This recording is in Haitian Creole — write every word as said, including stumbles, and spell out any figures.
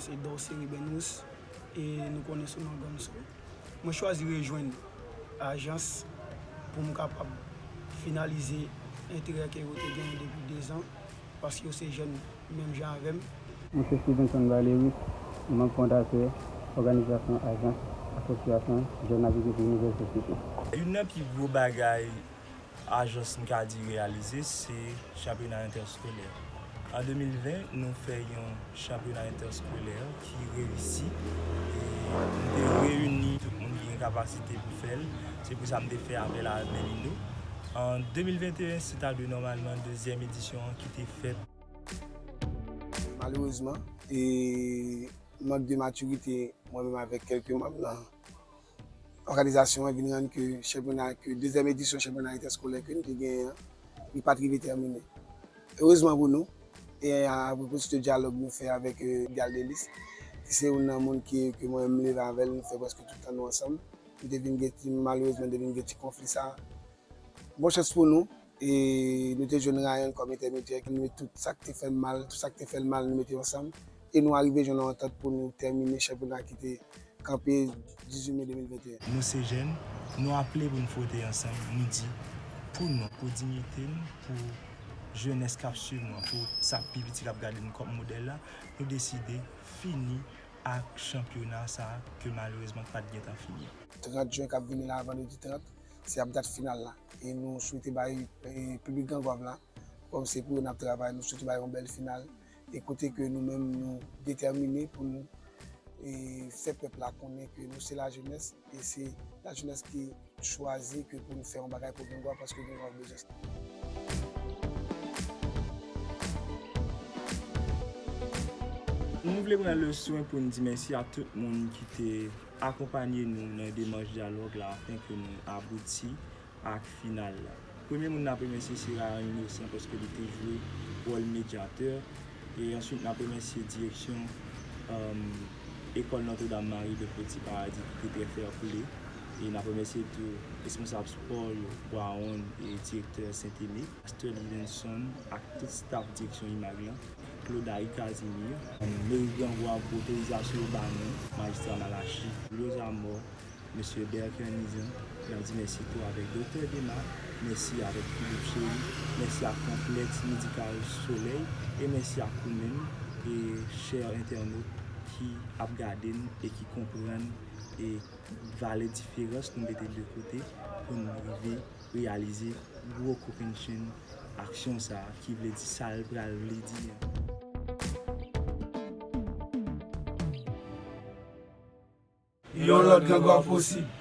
Se Dorcé Ribenus, e nou konnen sou non Ganso. Mwen chwazi rejwenn ajans pou m kapab finalize enterè ke yo te genyen depi dezan, paske yo se jèn menm jan avè m. Mwen se Stevenson Valery, manm fondatè òganizasyon ajans Asosyasyon Jèn Agrikilti Nouvèl Sosyete. Youn nan pi gwo bagay ajans m ka di reyalize, se chanpyona entèskolè. An de mil ven, nou fè yon chanpyona entèskolè ki reyisi. E nou te reyini tout moun ki gen kapasite pou fè l. Se pou sa m te fè apèl a Belino. An de mil venteyen, se ta dwe nòmalman dezyèm edisyon an ki te fèt. Malerezman, e mank de matirite, mwen menm avèk kèlke manm nan òganizasyon an vin rann ke chanpyona, ke dezyèm edisyon chanpyona entèskolè ke nou te genyen an, li pa t rive tèmine. Erezman pou nou, e apre pwosedi dyalòg nou fè avèk, e, Edgar Delis, ki se youn nan moun ki, ke mwen menm m leve avè l, nou fè prèske tout tan nou ansanm. Nou te vin gen ti, malerezman, te vin gen ti konfli sa. Bon chans pou nou, e nou te jwenn Ryan kòm entèmedyè, nou met tout sa k te fè n mal, tout sa k te fè l mal, nou mete yo ansanm, e nou arive jwenn yon antant pou nou tèmine chanpyona ki te kanpe dizuit me de mil venteyen. Nou se jèn, nou aple pou n fwote ansanm, nou di, pou nou, pou diyite n, pou jenès k ap swiv nou an, pou sa k pi piti k ap gade n kòm modèl la, nou deside fini ak chanpyona sa a ke malerezman pa t gentan fini. Trant jen k ap vini la, vandredi trant, se ap dat final la. E nou swete bay, e, piblik Grangwav la, kòm se pou yo n ap travay, nou swete bay yon bèl final. E kote ke nou menm nou detèmine pou nou, e, fè pèp la konnen ke nou se lajenès, e se lajenès ki chwazi ke pou nou fè yon bagay pou Grangwav, paske Grangwav bezwen sa. Nou vle pran le swen pou n di mèsi a tout moun ki te akonpanye nou nan demach dyalòg la afin ke nou abouti ak final la. Premye moun n ap remèsye se Ryan Innocent paske li te jwe wòl medyatè. E answit, n ap remèsye direksyon, um, Ekòl Notre-Dame Marie de Petit Paradis ki te trè fè play. E n ap remèsye tou responsab spò yo, Bwawonn e direktè Senteme, pastè Livenson ak tout staf direksyon Imag lan, Claude Harry Casimir, um, meri Grangwav pou otorizasyon yo ba nou, majistra Malachi, Lozamò, mesye Derker Nizan, n ap di mèsi tou avèk Doktè Dema, mèsi avèk Philippe Chéry, mèsi ak Konplèks Medikal Solèy, e mèsi ak ou menm, e chè entènot ki ap gade n e ki konprann e valè diferans nou mete de kote pou n rive reyalize gwo kokennchenn aksyon sa a, ki vle di sa l pral vle di an. Yon lòt Grangwav posib.